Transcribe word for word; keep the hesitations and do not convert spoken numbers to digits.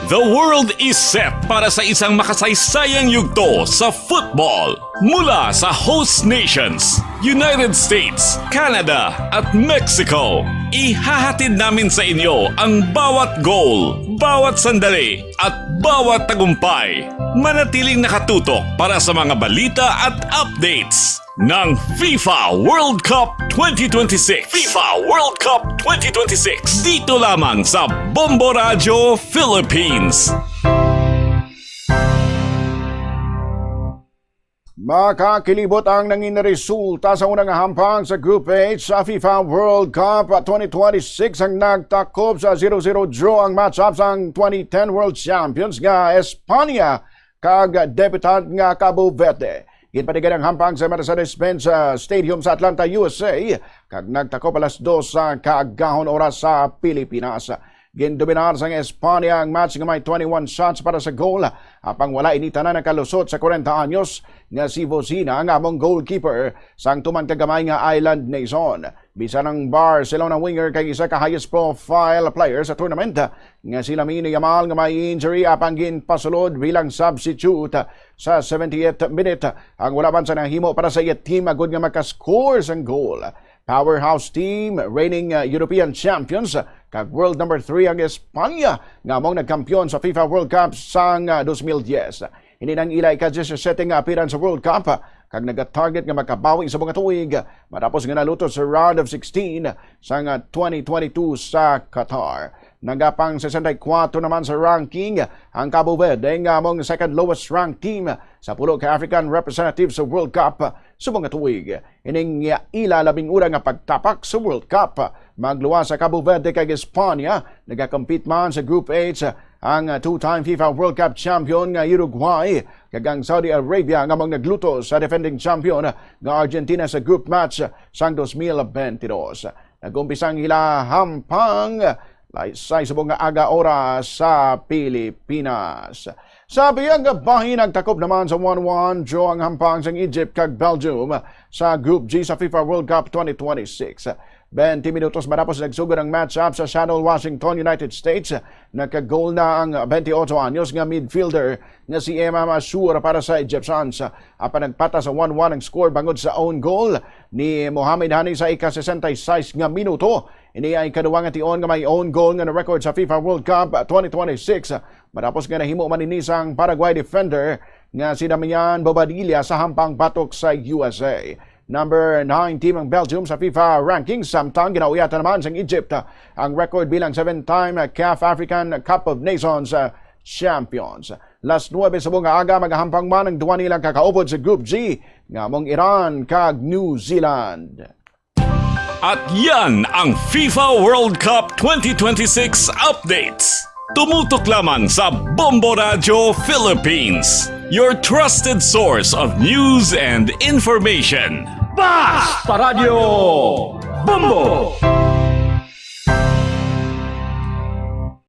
The world is set para sa isang makasaysayang yugto sa football. Mula sa host nations, United States, Canada, at Mexico, ihahatid namin sa inyo ang bawat goal, bawat sandali, at bawat tagumpay. Manatiling nakatutok para sa mga balita at updates ng FIFA World Cup twenty twenty-six. FIFA World Cup twenty twenty-six. Dito lamang sa Bombo Radyo Philippines. Makakilibot ang nangin resulta sa unang hampang sa Group H sa FIFA World Cup twenty twenty-six, ang nagtakop sa zero zero draw ang matchup sang twenty ten World Champions nga Espanya kag debutant nga Cabo Verde. Ginpatigan ang hampang sa Mercedes-Benz, ah, Stadium sa Atlanta, U S A, kag nagtakop alas dos sa kaagahon oras sa Pilipinas. Gindominar sang Espanya ang match nga may twenty-one shots para sa goal, apang wala ini tanan nakalusot sa kwarenta anyos nga si Vozina nga among goalkeeper sang tuman ka gamay nga island nation. Bisan ang Barcelona winger kag isa ka highest profile player sa tournament nga si Lamine Yamal nga may injury apang ginpasulod bilang substitute sa seventy-eighth minute, ang wala man sa nahimo para sa iya team agud nga makascore sang goal. Powerhouse team, reigning, uh, European champions, kag world number three ang Espanya nga among nagkampiyon sa FIFA World Cup sang, uh, dos mil diyes. Ini nang ila ika-diyesisete nga appearance sa World Cup, kag nagatarget nga makabawi sa mga tuig matapos nga naluto sa round of sixteen sang, uh, twenty twenty-two sa Qatar. Nagapang sesenta y kuwatro naman sa ranking ang Cabo Verde nga among second lowest ranked team sa pulo ka African representatives sa World Cup subong nga tuig. Ining ila labing una nga pagtapak sa World Cup. Magluwas sa Cabo Verde kag Espanya, nagakompete man sa Group H ang two-time FIFA World Cup champion nga Uruguay kag ang Saudi Arabia nga among nagluto sa defending champion nga Argentina sa group match sang dos mil bentidós. Nag-umpisa ang ila hampang laysay subong nga aga oras sa Pilipinas. Sa biyag bahin, nagtakop naman sa one one draw ang hampang sang Egypt kag Belgium sa Group G sa FIFA World Cup twenty twenty-six. Twenty minutos matapos nagsugod ang match-up sa Seattle, Washington, United States, nagka-goal na ang twenty-eight anyos nga midfielder nga si Imam Ashour para sa Egyptians. Apan nagpata sa one one ang score bangod sa own goal ni Mohamed Hani sa ika-sesenta y sais nga minuto. Ini ang ikaduha nga tion nga may own goal nga na-record sa FIFA World Cup twenty twenty-six, matapos nga nahimo man ini sang Paraguay defender nga si Damian Bobadilla sa hampang batok sa U S A. Number nine team ang Belgium sa FIFA ranking, samtang ginauyatan naman sang Egypt ang record bilang seven-time CAF African Cup of Nations, uh, champions. Las nuebe subong nga aga, magahampang man ang duwa nila ka kaupod sa Group G, nga among Iran kag New Zealand. At yan ang FIFA World Cup twenty twenty-six updates. Tumutok lamang sa Bombo Radyo Philippines, your trusted source of news and information. Basta Radyo Bombo!